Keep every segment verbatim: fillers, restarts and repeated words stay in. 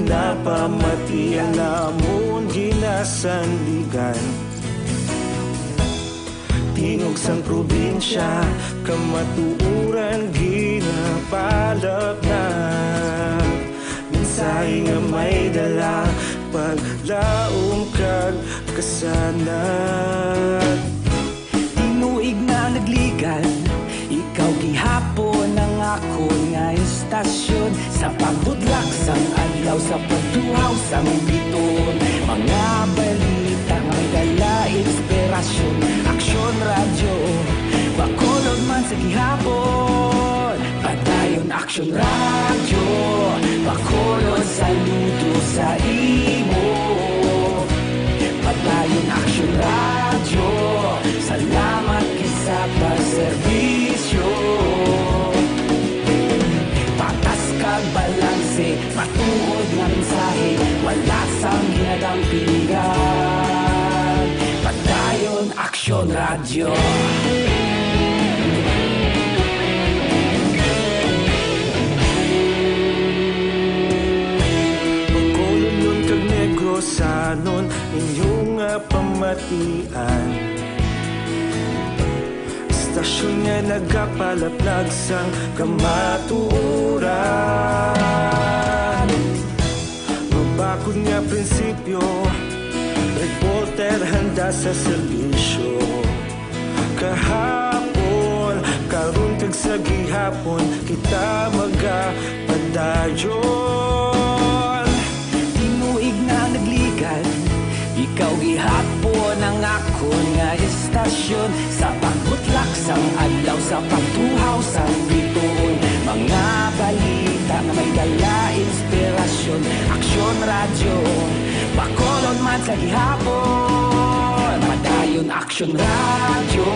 Napamatian namon ginasandigan. Tingog sang probinsya, kamatuoran ginapalapnag. Mensahe nga may dala, paglaom kag kasanag. Tinuig na nagligad, ikaw gihapon ang akon nga istasyon. Sa pagbudlak sang adlaw, sa pagtuhaw sang bituon, mga balita nga may dala inspirasyon. Aksyon Radyo, Bacolod man sa gihapon. Padayon Aksyon Radyo, Bacolod, saludo sa imo. Padayon Aksyon Radyo, salamat gid sa pagserbisyo. Patas kag balanse, matuod nga mensahe, wala sang ginadampingan. Padayon Aksyon Radyo. Bacolodnon kag Negrosanon, inyo nga pamatian. Istasyon nga nagapalaplag sang kamatuoran. Mabakod nga prinsipyo, reporter handa sa serbisyo. Kahapon, karon kag sa gihapon, kita magapadayon. Tinuig na nagligad, ikaw gihapon ang akon nga istasyon. Sa pagbutlak sang adlaw, sa pagtuhaw sang bituon, mga balita nga may dala inspirasyon. Aksyon Radyo, Bacolod man sa gihapon. Padayon Aksyon Radyo,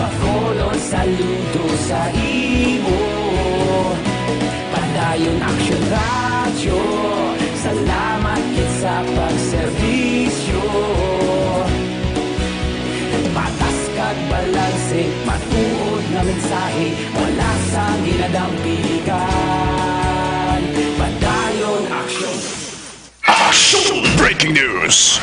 Bacolod, saludo sa imo. Padayon Aksyon Radyo, salamat gid sa pagserbisyo. Patas kag balanse, matuod nga mensahe, wala sang ginadampigan. Padayon Aksyon. Action! Breaking news!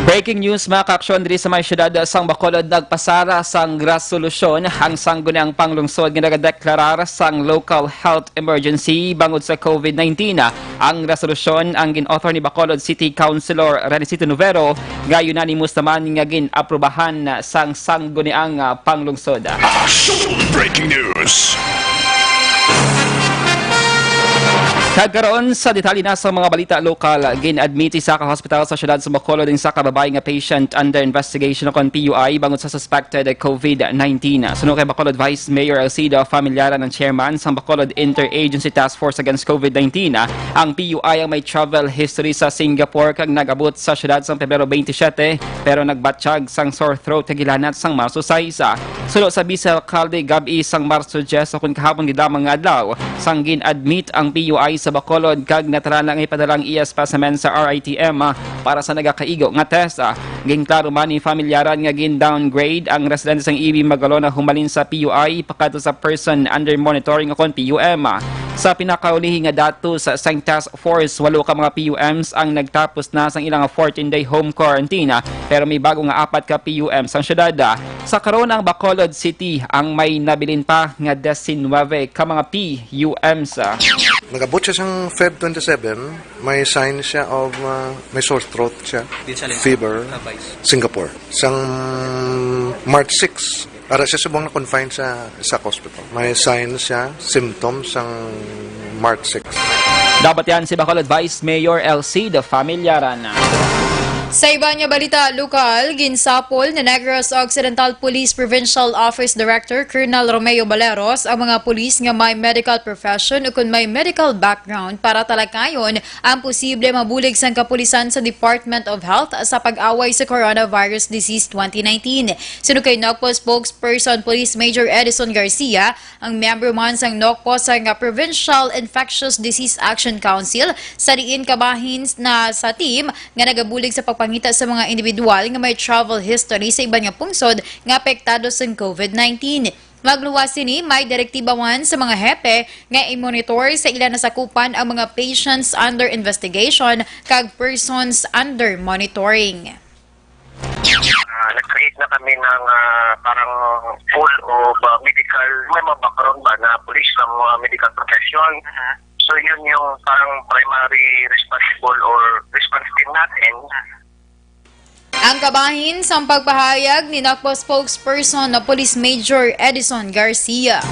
Breaking news, mga kaaksyon, diri sa may siyudad sang Bacolod, nagpasara sang resolusyon ang Sangguniang Panglungsod nga nagadeklarar sang local health emergency bangod sa COVID nineteen. Ang resolusyon ang gin-author ni Bacolod City Councilor Renicito Novero, nga unanimous naman nga gin-aprubahan sang Sangguniang, ah, Panglungsod. Action! Breaking news! Kag karon, sa detalye na sa mga balita lokal, gin-admit sa isa ka hospital sa siyudad sa Bacolod ang isa ka babayi nga patient under investigation kon P U I bangod sa suspected COVID nineteen. Suno kay Bacolod Vice Mayor Alcida Familiaran, ang chairman sang Bacolod Interagency Task Force Against COVID nineteen, ang P U I ang may travel history sa Singapore kag nag-abot sa siyudad sang Pebrero twenty-seven, pero nagbatyag sang sore throat kag hilanat sang Marso sais. Suno sa Vice Alcalde, gab-i sang Marso diyes, o kon kahapon gid lamang nga adlaw, sang gin-admit ang P U I sa Bacolod kag natara na nga ipadala ang iya specimen sa R I T M para sa nagakaigo nga test. Ginklaro man ni Familiaran nga gin-downgrade ang residente sang E B Magalona humalin sa P U I pakadto sa person under monitoring o kon P U M. Sa pinakaulihi nga datos sang task force, walo ka mga P U Ms ang nagtapos na sang ilang fourteen-day home quarantine, pero may bago nga apat ka P U Ms ang siyudad. Sa karon, ang Bacolod City ang may nabilin pa nga diecinuebe ka mga P U Ms. Nag-abot siya sang Feb twenty-seven, may sign siya of, uh, may sore throat siya, Din sa Leyte. Fever, Ah, Vice. Singapore. Sang March six, ara siya subong na-confine sa, sa hospital. May sign siya, symptoms sang March six. Nabatian si Bacolod Vice Mayor Alcida Familiaran. Sa iban nga balita lokal, ginsapol ni Negros Occidental Police Provincial Office Director Colonel Romeo Baleros ang mga pulis nga may medical profession ukon may medical background para talakayon ang posible mabulig sang kapulisan sa Department of Health sa pag-away sa coronavirus disease twenty nineteen. Suno kay NOCPO spokesperson Police Major Edison Garcia, ang miyembro man sang NOCPO sang Provincial Infectious Disease Action Council, sa diin kabahin na sa team nga nagabulig sa pagpangita sa mga individual nga may travel history sa iban nga pungsod nga apektado sang COVID nineteen. Magluwas sini, may direktiba man sa mga hepe nga i-monitor sa ila nasakupan ang mga patients under investigation kag persons under monitoring. Ah, nag-create na kami ng ah, parang pool of ah, medical, may mga background ba na police sa mga medical profession. So yun yung parang primary responsible or response team natin. Ang kabahin sang pagpahayag ni NACPO spokesperson na Police Major Edison Garcia.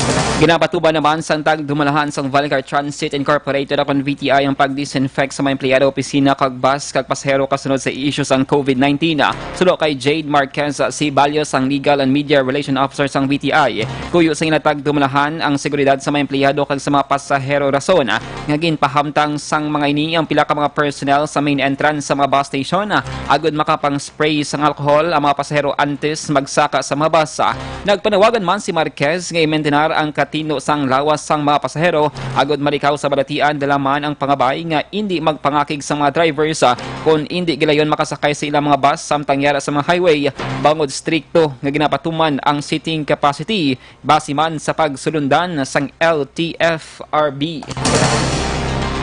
Ginapatuban naman sang tagdumalahan sang Valcar Transit Incorporated akon V T I ang pag-disinfect sa mga empleyado, opisina kag bus kag pasahero kasunod sa isyu sang COVID nineteen. Suno kay Jade Marquez Sibalyo sang Legal and Media Relation Officer sang V T I, kuyo sa ginatagdumalahan ang seguridad sa mga empleyado kag sa mga pasahero, rason nga ginpahamtang sang mga ini ang pila ka mga personnel sa main entrance sa mga bus station agod makapang-spray sang alcohol ang mga pasahero antes magsaka sa mga bus. Nagpanawagan man si Marquez nga i-maintain ang katino sang lawas sang mga pasahero agod malikaw sa balatian, dala man ang pangabay nga indi magpangakig sa mga drivers, ah, kon indi gilayon makasakay sa ilang mga bus samtang yara sa mga highway, bangod strikto nga ginapatuman ang seating capacity base man sa pagsulundan sang L T F R B.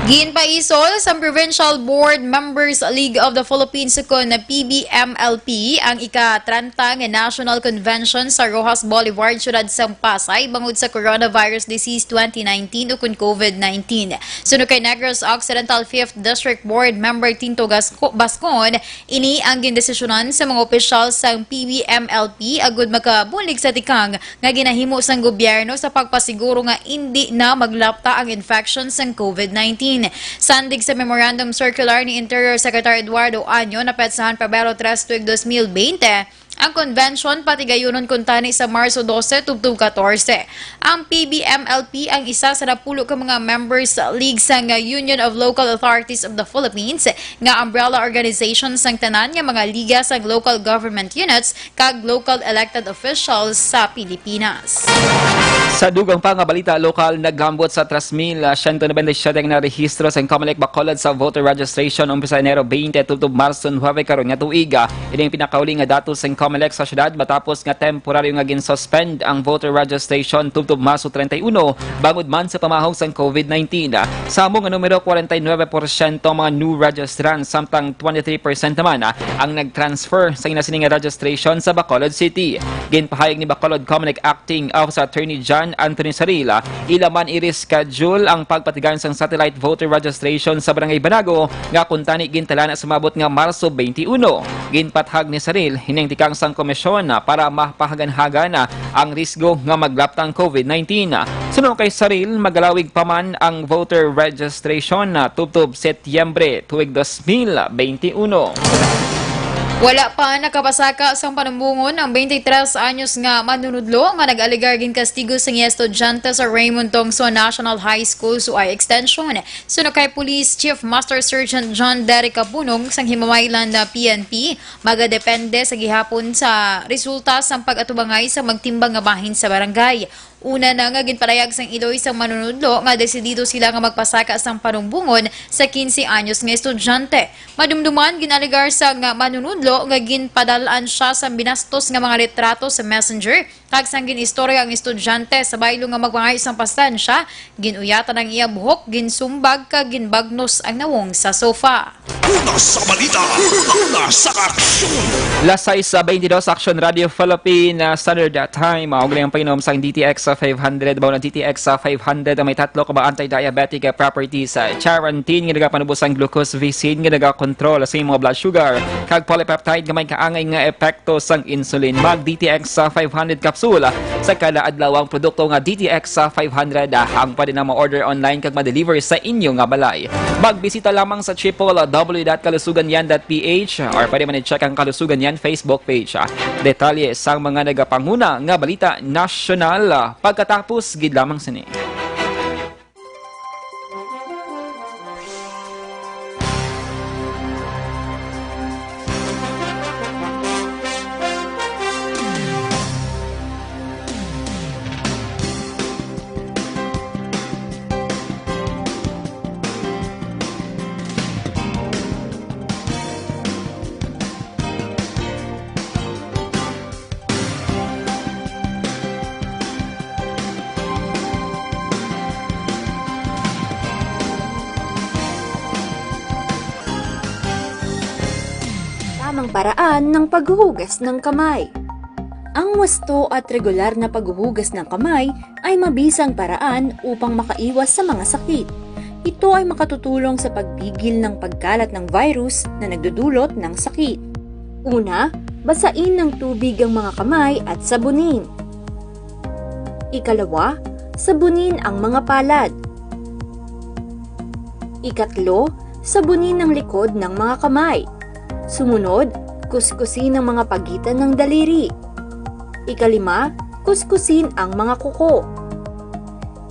Ginpaisol sang Provincial Board Members League of the Philippines, ukon P B M L P, ang ika-trenta nga National Convention sa Roxas Boulevard, siyudad sang Pasay, bangod sa coronavirus disease twenty nineteen ukon COVID nineteen. Suno kay Negros Occidental Fifth District Board Member Tinto Gasco-, Bascon, ini ang gindesisyonan sa mga opisyal sang P B M L P agud makabulig sa tikang nga ginahimo sang gobyerno sa pagpasiguro nga indi na maglapta ang infection sang COVID nineteen. Sandig sa memorandum circular ni Interior Secretary Eduardo Año, napetsahan Pebrero tres tuig dos mil bente, ang convention patigayunon kuntani sa Marso dose tubtob katorse. Ang P B M L P ang isa sa napulo ka mga members league sang Union of Local Authorities of the Philippines, nga umbrella organization sang tanan nga mga liga sang local government units kag local elected officials sa Pilipinas. Sa dugang pa nga balita lokal, naghambot sa tres mil siyento nobenta y siyete nga narehistro sang Comelec Bacolod sa voter registration umpisa Enero twenty tubtob Marso nuebe karon nga tuig. Ini ang pinakauli nga datos sang Comelec sa syudad matapos nga temporaryo nga gin-suspend ang voter registration tubtob Marso treinta y uno bangod man sa pamahog sang COVID nineteen. Sa amo nga numero, kwarenta y nuebe porsyento ang mga new registrants, samtang twenty-three percent naman ang nag-transfer sa ina sini nga registration sa Bacolod City. Ginpahayag ni Bacolod Comelec Acting Officer Attorney John Anthony Saril, ila man i-reschedule ang pagpatigayon sang satellite voter registration sa Barangay Banago nga kuntani gintalana sa maabot nga Marso twenty-one. Ginpathag ni Saril ining tikang sang komisyon para mapahaganhagan ang risgo nga maglapta ang COVID nineteen. Suno kay Saril, magalawig pa man ang voter registration tubtob Setyembre tuig dos mil beinti uno. Wala pa nakapasaka sang panumbongon ang twenty-tres anyos nga manunudlo nga nag-alegar ginkastigo sang iya estudyante sa Raymond Tongso National High School suay extension. Suno kay Police Chief Master Sergeant John Derek Kabunong sang Himamaylan na P N P, magadepende sa gihapon sa resulta sang pag-atubangay sa magtimbang nga bahin sa barangay. Una na nga ginpadayag sang iloy sang manunudlo nga desidido sila nga magpasaka sang panumbongon sa quince anyos nga estudyante. Madumduman, gin-alegar sang manunudlo nga ginpadal-an siya sang binastos nga mga litrato sa messenger, kag sang gin-istorya ang estudyante sa baylo nga magpangay sang pasensya, gin-uyatan ang iya buhok, ginsumbag, kag ginbagnos ang nawong sa sofa. Una sa balita, una sa aksyon. Las sais beintidos, Aksyon Radio Philippine Standard Time. Mao gali ang painom sang D T X five hundred. Mao na D T X five hundred ang may tatlo ka mga anti-diabetic properties. Charantin nga nagapanubos sang glucose, vicin nga nagakontrol sa imong blood sugar, kag polypeptide nga may kaangay nga epekto sang insulin. Mag D T X five hundred capsule sa kada adlaw ang produkto nga D T X five hundred ang pwede na ma-order online kag ma-deliver sa inyo nga balay. Magbisita lamang sa triple W dot kalusuganyan dot P H or pwede man i-check ang Kalusugan Yan Facebook page. Detalye sang mga nagapanguna nga balita nasyonal pagkatapos gid lamang sini. Ang paraan ng paghuhugas ng kamay. Ang wasto at regular na paghuhugas ng kamay ay mabisang paraan upang makaiwas sa mga sakit. Ito ay makatutulong sa pagpigil ng pagkalat ng virus na nagdudulot ng sakit. Una, basain ng tubig ang mga kamay at sabunin. Ikalawa, sabunin ang mga palad. Ikatlo, sabunin ang likod ng mga kamay. Sumunod, kuskusin ang mga pagitan ng daliri. Ikalima, kuskusin ang mga kuko.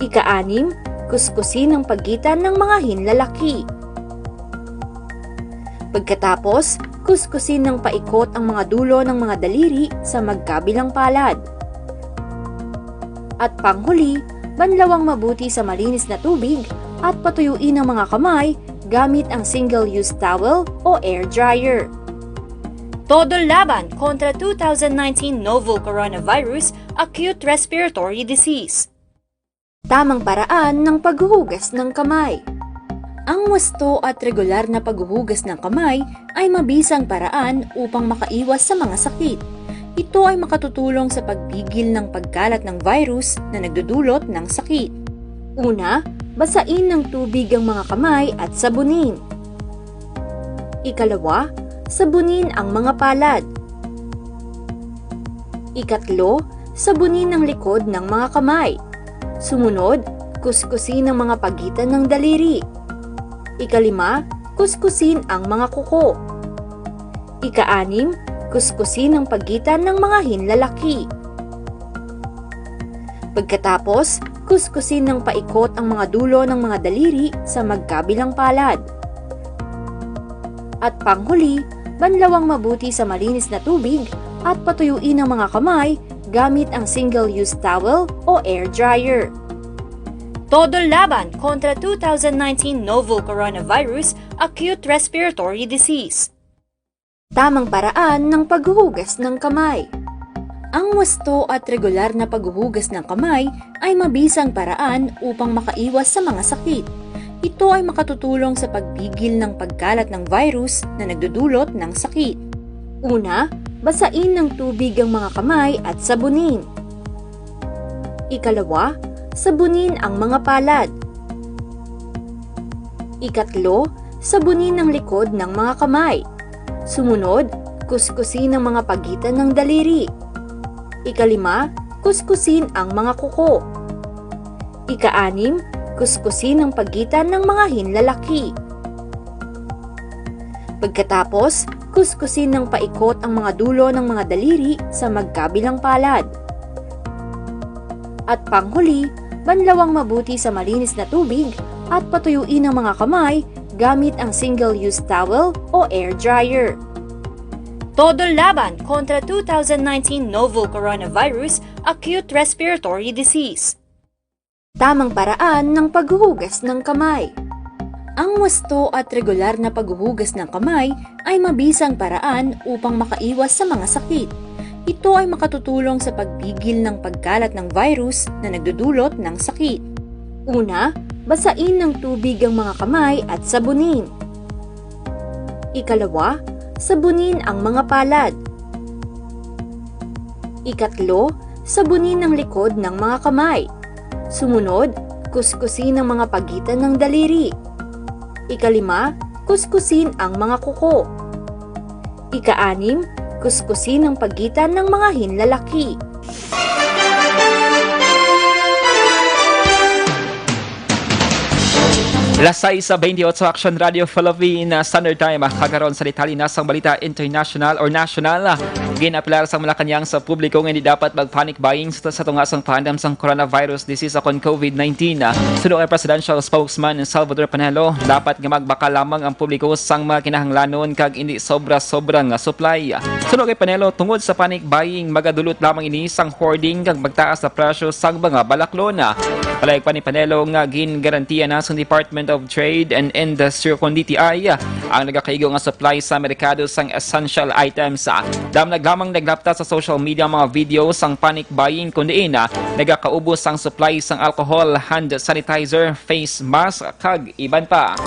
Ikaanim, kuskusin ang pagitan ng mga hinlalaki. Pagkatapos, kuskusin ng paikot ang mga dulo ng mga daliri sa magkabilang palad. At panghuli, banlawang mabuti sa malinis na tubig at patuyuin ang mga kamay gamit ang single-use towel o air dryer. Todo laban kontra two thousand nineteen novel coronavirus acute respiratory disease. Tamang paraan ng paghuhugas ng kamay. Ang wasto at regular na paghuhugas ng kamay ay mabisang paraan upang makaiwas sa mga sakit. Ito ay makatutulong sa pagpigil ng pagkalat ng virus na nagdudulot ng sakit. Una, basain ng tubig ang mga kamay at sabunin. Ikalawa, sabunin ang mga palad. Ikatlo, sabunin ang likod ng mga kamay. Sumunod, kuskusin ang mga pagitan ng daliri. Ikalima, kuskusin ang mga kuko. Ikaanim, kuskusin ang pagitan ng mga hinlalaki. Pagkatapos, kuskusin ng paikot ang mga dulo ng mga daliri sa magkabilang palad. At panghuli, banlawang mabuti sa malinis na tubig at patuyuin ang mga kamay gamit ang single-use towel o air dryer. Todo laban kontra two thousand nineteen novel coronavirus acute respiratory disease. Tamang paraan ng paghuhugas ng kamay. Ang wasto at regular na paghuhugas ng kamay ay mabisang paraan upang makaiwas sa mga sakit. Ito ay makatutulong sa pagpigil ng pagkalat ng virus na nagdudulot ng sakit. Una, basain ng tubig ang mga kamay at sabunin. Ikalawa, sabunin ang mga palad. Ikatlo, sabunin ang likod ng mga kamay. Sumunod, kuskusin ang mga pagitan ng daliri. Ikalima, kuskusin ang mga kuko. Ikaanim, kuskusin ang pagitan ng mga hinlalaki. Pagkatapos, kuskusin ng paikot ang mga dulo ng mga daliri sa magkabilang palad. At panghuli, banlawang mabuti sa malinis na tubig at patuyuin ang mga kamay gamit ang single-use towel o air dryer. Todo laban kontra two thousand nineteen novel coronavirus acute respiratory disease. Tamang paraan ng paghuhugas ng kamay. Ang wasto at regular na paghuhugas ng kamay ay mabisang paraan upang makaiwas sa mga sakit. Ito ay makatutulong sa pagpigil ng pagkalat ng virus na nagdudulot ng sakit. Una, basain ng tubig ang mga kamay at sabunin. Ikalawa, sabunin ang mga palad. Ikatlo, sabunin ang likod ng mga kamay. Sumunod, kuskusin ang mga pagitan ng daliri. Ikalima, kuskusin ang mga kuko. Ikaanim, kuskusin ang pagitan ng mga hinlalaki. Alas sais sa twenty-eight sa Action Radio Philippine Standard Time. Kagaron sa detalye na sang balita international or national. Ginapilar sang Malacañang sa publiko nga hindi dapat mag-panic buying sa, sa tunga sang pandem sang coronavirus disease akon COVID nineteen. Suno kay Presidential Spokesman Salvador Panelo, dapat nga magbakal lamang ang publiko sang mga kinahanglanon kag hindi sobra-sobra nga supply. Suno kay Panelo, tungod sa panic buying, magadulot lamang ini sang hoarding kag magtaas sa presyo sang mga balaklon. Palayo pa ni Panelo nga gingarantiya na sang Department of Trade and Industry, kon D T I, ang nagakaigo nga supply sa merkado sang essential items. Damlag lamang naglapta sa social media ang mga video sang panic buying, kun diin nagakaubos ang supply sang alcohol, hand sanitizer, face mask, kag iban pa.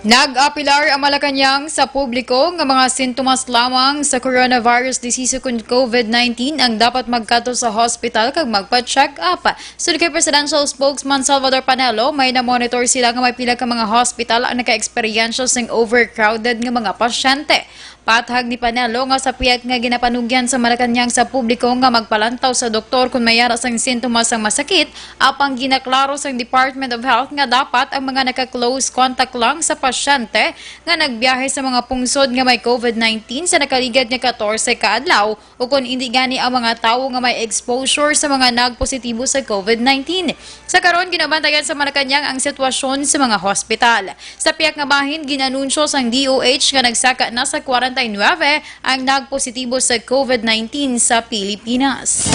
Nag-apelar ang Malacañang sa publiko nga mga sintomas lamang sa coronavirus disease ukon COVID nineteen ang dapat magkadto sa hospital kag magpa-check up. Sulod kay Presidential Spokesman Salvador Panelo, may na-monitor sila nga may pila ka mga hospital ang naka-eksperyensya sing overcrowded nga mga pasyente. Pathag ni Panelo nga sa pihak nga ginapanugyan sa Malacañang sa publiko nga magpalantaw sa doktor kon may ara sang sintomas sang masakit, apang ginaklaro sang Department of Health nga dapat ang mga naka-close contact lang sa pasyente nga nagbiyahe sa mga pungsod nga may COVID nineteen sa nakaligad nga katorse ka adlaw, o kon indi gani ang mga tawo nga may exposure sa mga nagpositibo sa COVID nineteen. Sa karon, ginabantayan sa Malacañang ang sitwasyon sa mga hospital. Sa pihak nga bahin, gin-anunsyo sang D O H nga nagsaka na sa kwarenta y nuebe ang nagpositibo sa COVID nineteen sa Pilipinas.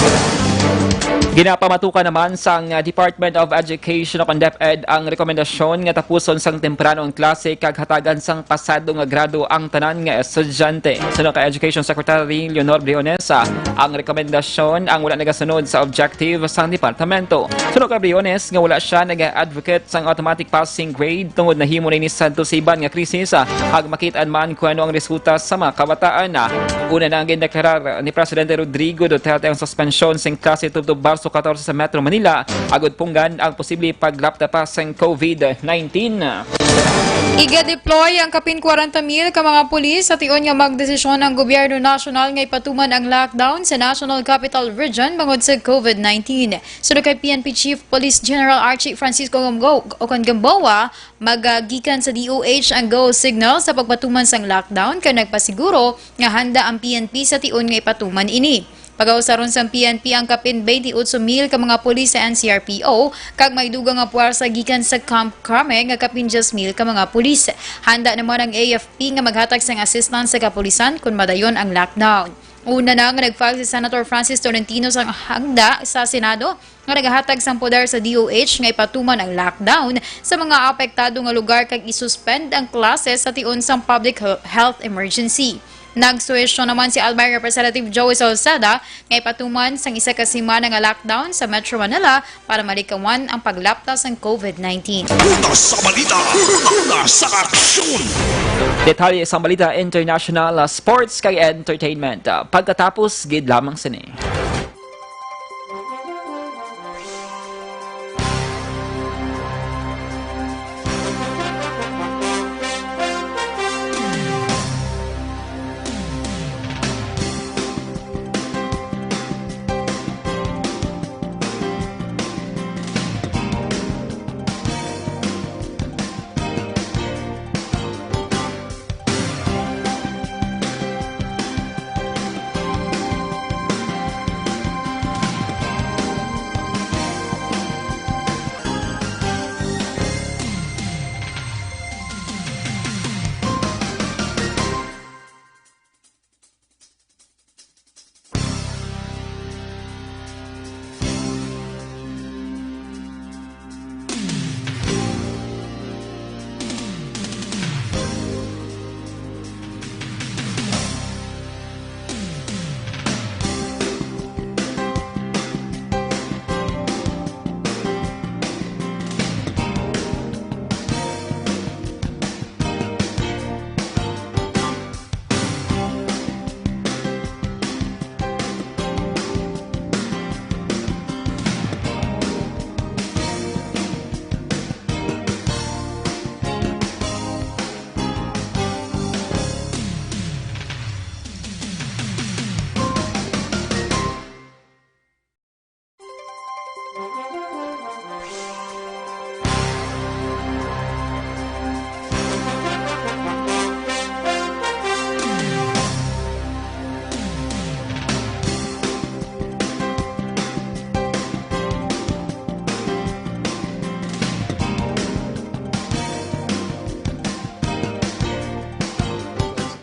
Ginapamatukan naman sang Department of Education o kon DepEd ang rekomendasyon nga tapuson sang temprano ang klase kag hatagan sang pasado nga grado ang tanan nga estudyante. Suno kay Education Secretary Leonor Briones, ang rekomendasyon ang wala nagasunod sa objective sang departamento. Suno kay Briones nga wala siya naga-advocate sang automatic passing grade tungod nahimo na ini sadto sa iban nga krisis, ah, ag makit-an man kung ano ang resulta sa mga kabataan. Ah, una na ang gindeklarar ni Presidente Rodrigo Duterte ang suspensyon sing klase tubtob Marso katorse sa Metro Manila, agud punggan ang posible paglapta pa sang COVID nineteen. Iga-deploy ang kapin kwarenta mil ka mga pulis sa tion nga magdesisyon ang gobyerno nasyonal nga ipatuman ang lockdown sa National Capital Region bangod sa COVID nineteen. Suno kay P N P Chief Police General Archie Francisco Gamgo-, o kon Gamboa, magagikan sa D O H ang go signal sa pagpatuman sang lockdown kag nagpasiguro nga handa ang P N P sa tion nga ipatuman ini. Pagausaron sang P N P ang kapin twenty-eight mil ka mga pulis sa N C R P O, kag may dugang nga puwersa gikan sa Camp Crame nga kapin diyes mil ka mga pulis. Handa naman ang A F P nga maghatag sang assistance sa kapulisan kon madayon ang lockdown. Una na nga nag-file si Senator Francis Tolentino sang handa sa Senado nga nagahatag sang poder sa D O H nga ipatuman ang lockdown sa mga apektado nga lugar kag isuspend ang klase sa tion sang public he-, health emergency. Nagsuhestyon naman si Albay Representative Joey Salceda nga ipatuman sang isa ka semana nga lockdown sa Metro Manila para malikawan ang paglapta sang COVID nineteen. Una sa balita, una sa aksyon. Detalye sang balita international, sports kag entertainment, pagkatapos gid lamang sini.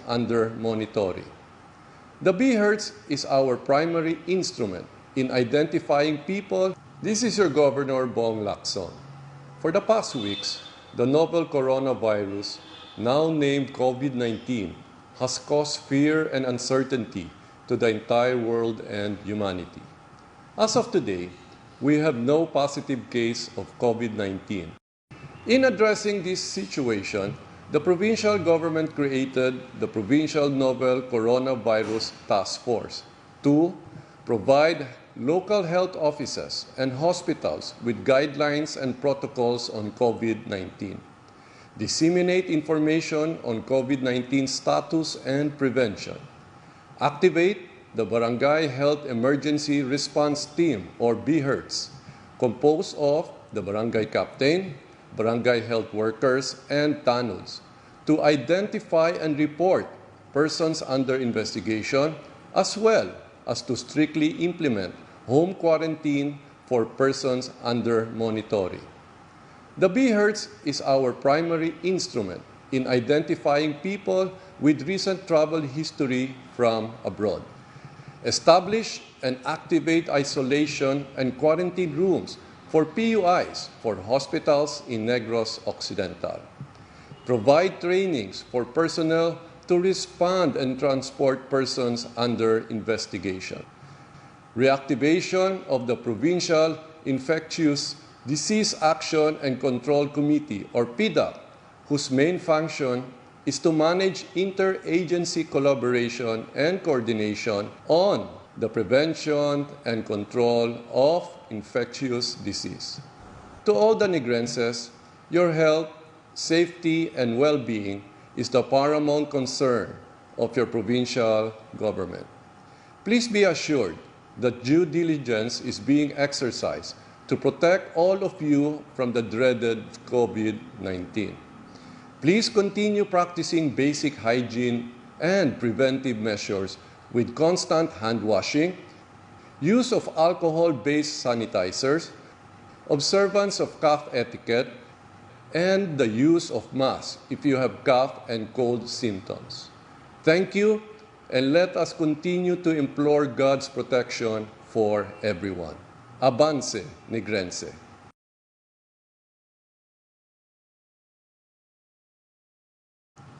Under monitoring. The B Hertz is our primary instrument in identifying people. This is your Governor Bong Lacson. For the past weeks, the novel coronavirus, now named COVID nineteen, has caused fear and uncertainty to the entire world and humanity. As of today, we have no positive case of COVID nineteen. In addressing this situation, The provincial government created the Provincial Novel Coronavirus Task Force to provide local health offices and hospitals with guidelines and protocols on COVID nineteen, disseminate information on COVID nineteen status and prevention, activate the Barangay Health Emergency Response Team, or BHERTs, composed of the barangay captain, barangay health workers, and tanods to identify and report persons under investigation, as well as to strictly implement home quarantine for persons under monitoring. The BHERTs is our primary instrument in identifying people with recent travel history from abroad. Establish and activate isolation and quarantine rooms for P U Is for hospitals in Negros Occidental. Provide trainings for personnel to respond and transport persons under investigation. Reactivation of the Provincial Infectious Disease Action and Control Committee, or PIDAC, whose main function is to manage interagency collaboration and coordination on the prevention and control of infectious disease. To all the Negrenses, your health, safety, and well-being is the paramount concern of your provincial government. Please be assured that due diligence is being exercised to protect all of you from the dreaded COVID nineteen. Please continue practicing basic hygiene and preventive measures with constant hand washing, use of alcohol-based sanitizers, observance of cough etiquette, and the use of masks if you have cough and cold symptoms. Thank you, and let us continue to implore God's protection for everyone. Avance, Negrense.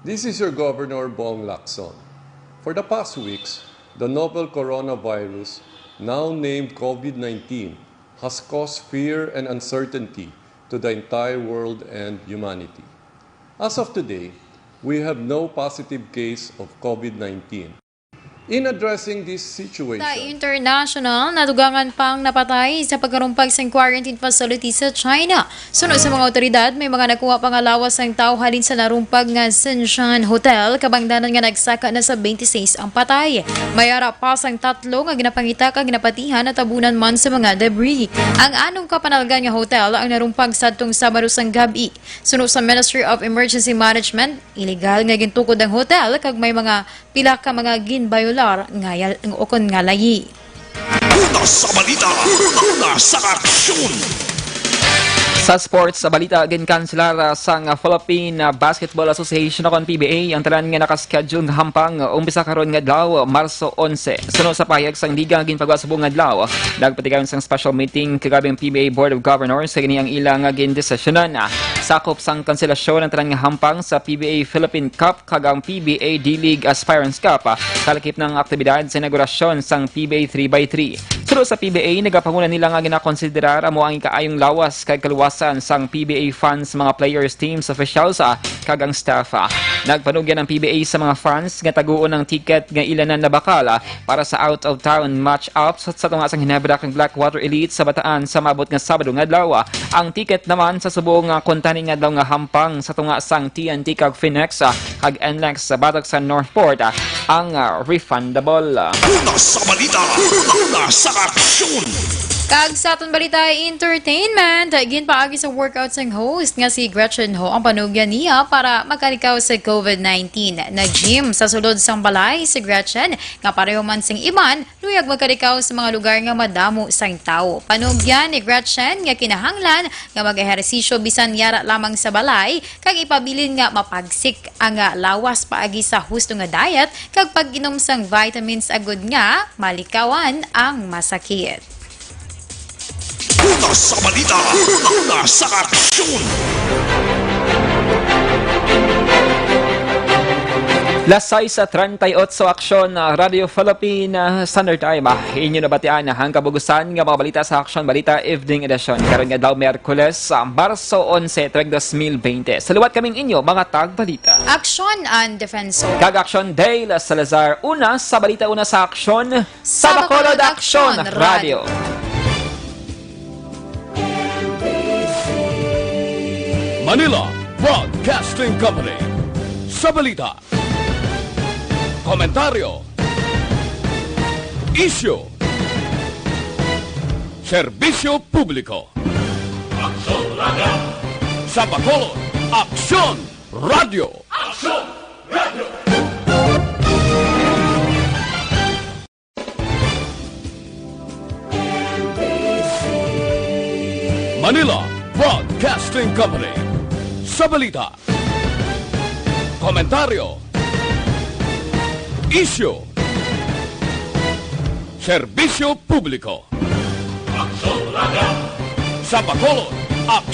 This is your Governor, Bong Lacson. For the past weeks, the novel coronavirus, now named COVID nineteen, has caused fear and uncertainty to the entire world and humanity. As of today, we have no positive case of COVID nineteen. In addressing this situation, Sa international, nadugangan pang napatay sa pagkarumpag sang quarantine facility sa China. Suno sa mga awtoridad, may mga nakuha pa nga lawas sang tawo halin sa narumpag nga Shenzhen Hotel, kabangdanan nga nagsaka na sa twenty-six ang patay. May ara pa sang tatlo nga ginapangita kag ginapatihan natabunan man sa mga debris. Ang anom ka panalgan nga hotel ang narumpag sadtong Sabado sang gab-i. Suno sa Ministry of Emergency Management, iligal nga gintukod ang hotel kag may mga pila ka mga ginbayolar nga yal-, ukon nga layi. Una sa balita, una sa aksyon. Sa sports, sa balita, ginkanselar, ah, sang Philippine, ah, Basketball Association o kon P B A ang tanan nga nakaschedule nga hampang, ah, umpisa karon nga adlaw, Marso onse. Suno sa pahayag sang liga nga ginpagawa subong nga adlaw, nagpatigayon sang special meeting kagab-i ang P B A Board of Governors, sa ini ang ila nga gindesisyonan. Sakop sang kanselasyon ang tanan nga hampang sa P B A Philippine Cup kag ang P B A D-League Aspirants Cup, ah, kalakip na ang aktibidad sa inaugurasyon sang P B A three by three. Suno sa P B A, nagapanguna nila nga ginakonsiderar amo ang ikaayong lawas kag kaluwasan sang P B A fans, mga players, teams, officials, ah, kag ang staff, ah. Nagpanugyan ang P B A sa mga fans nga taguon ang ticket nga ila na nabakal, ah, para sa out-of-town match-ups sa tunga sang Ginebra kag Blackwater Elite sa Bataan sa maabot nga Sabado nga adlaw. Ang ticket naman sa subong nga kuntani nga adlaw nga hampang sa tunga sang T N T kag Phoenix, ah, kag N L E X sa batok sa Northport, ah, ang, ah, refundable. Una sa balita, una sa aksyon. Kag sa aton balita, entertainment, ginpaagi sa workout sang host nga si Gretchen Ho ang panugyan niya para makalikaw sa COVID nineteen. Nag-gym sa sulod sang balay si Gretchen, nga pareho man sing iban, luyag magkalikaw sa mga lugar nga madamo sang tawo. Panugyan ni Gretchen nga kinahanglan nga mag-ehersisyo bisan yara lamang sa balay, kag ipabilin nga mapagsik ang, ah, lawas paagi sa husto nga diet kag pag-inom sang vitamins agud nga malikawan ang masakit. Una sa balita, una sa aksyon. Las sais treinta y ocho, Aksyon, ah, Radio Philippine, ah, Standard Time. Ah, inyo nabatian ang kabugusan nga mga balita sa Aksyon Balita Evening Edition. Karon nga daw Miyerkules, ah, Marso onse, tuig dos mil bente. Sa liwat kaming inyo, mga tagbalita. Aksyon and Defensor. Kag Aksyon Dale Salazar. Una sa balita, una sa Aksyon. Sa Bacolod, Aksyon Radio. Manila Broadcasting Company. Sa balita, komentaryo, isyu, serbisyo publiko. Aksyon Radio. Sa Bacolod, Aksyon Radio. Aksyon Radio. Manila Broadcasting Company. Sa balita, komentaryo, isyu, serbisyo publiko. Aksyon Radio. Sa Bacolod, Aksyon